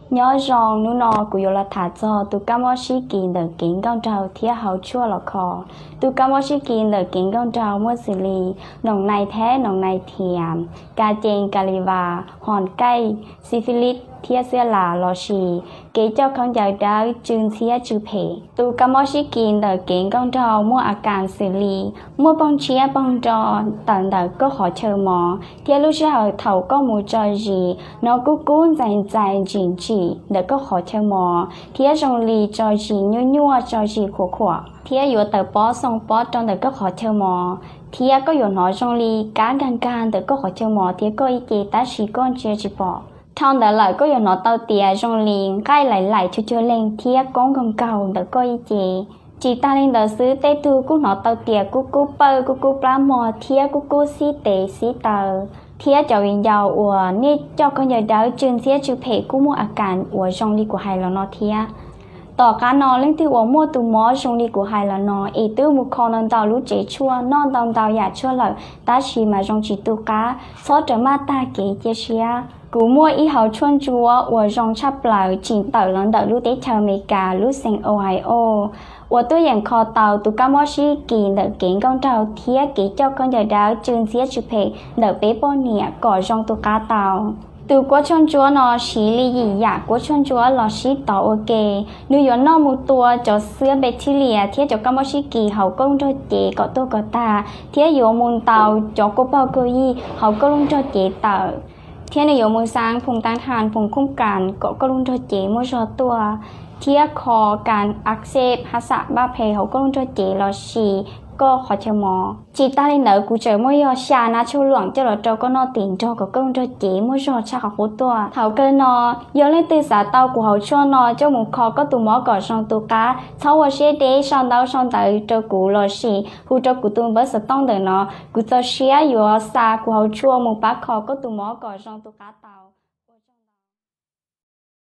Nyob zoo, hnub no kuv yuav los tham txog tus kab mob sib kis ntawm kev nkauj nraug thiab hauv tshuaj los kho. Tus kab mob sib kis ntawm kev nkauj nraug muaj xws li noom nais theb, noom nais thiam, ka cees, ka li vas, hos kaij, xi fi lis thiab xiab las lossis kev coj khaub ncaws dawb tsw ntxhiab tsw phem. Tus kab mob sib kis ntawm kev nkauj nraug muaj a kas xws li muaj poog tshiab poog nro tawm ntawm koj qhov chaw mos, thiab lub sij hawm thaum koj mus tso zis hnov kub kub ntxais ntxais ntsim ntsim ntawm koj qhov chaw mos, thiab zoo li tso zis nyuaj nyuaj, tso zis khuam khuam, thiab yuav tawm pob xoo pob rau ntawm koj qhov chaw mos, thiab koj yuav hnov zoo li kab nkag nkag ntawm koj qhov chaw mos thiab koj ib ce tab sis koj ntsia tsis pom. Dhau ntawd lawm koj yuav hnov tau tias zoo li nqaij laim laim cuag cuag leeg thiab koob nkaug nkaug ntawm koj ib ce. Tsis tas li ntawd xwb, tej tug kuj hnov tau tias kub kub pawj, kub kub plab mog thiab kub kub xib tes xib taw. Thiab cov viv ncaus uas nej coj khaub ncaws dawb tsw ntxhiab tsw phem kuj muaj a kas uas zoo li kuv hais los no thiab. Tom qab no leej twg uas muaj tus mob zoo li kuv hais los no es twb mus kho ntau ntau lub tsev tshuaj, noj ntau ntau yam tshuaj lawm tab sis mas zoo tsis tu qab, txhob rawm maj tag kev cia siab. Kuv muaj ib hauv tshuaj ntsuab uas zoo tshaj plaws tsim tawm los ntawm lub teb chaws Amelikas lub xeev Ohio uas tuaj yeem kho tau tus kab mob sib kis ntawm kev nkauj nraug thiab kev coj khaub ncaws dawb tsw ntxhiab tsw phem ntawm peb poj niam kom zoo tu qab tau. Tus kuab tshuaj ntsuab no siv li yim yam kuab tshuaj ntsuab los sib tov ua ke. Nws yuav noj mus tua cov xwb bacteria thiab cov kab mob sib kis hauv koj lub nrog cev kom tuag kom tag, thiab yuav mus ntaus cov kua pog kawg yij hauv koj lub nrog cev tawm, thiab nws yuav mus xaa phoos tab has phoos khooj kas kom koj lub nrog cev muaj zog tuaj, thiab kho kas a xeb ha xam pab phe hauv koj lub nrog cev lossis koj qhov chaw mos. Tsis tas li ntawd kuv tseem muaj yog xya nab tshuaj luam coj los rau koj noj tim nrog kom koj lub nrog cev muaj zog tshaj qhov qub tuaj. Thaum kawg no, yog leej twg xav tau kuv hauv tshuaj no coj mus kho koj tus mob kom zoo tu qab, txhob ua siab deb, sau ntawv sau ntawv rau kuv lossis hu rau kuv tus npawb xov tooj ntawm no. Kuv txaus siab yuav xa kuv hauv tshuaj mus pab kho koj tus mob kom zoo tu qab tau.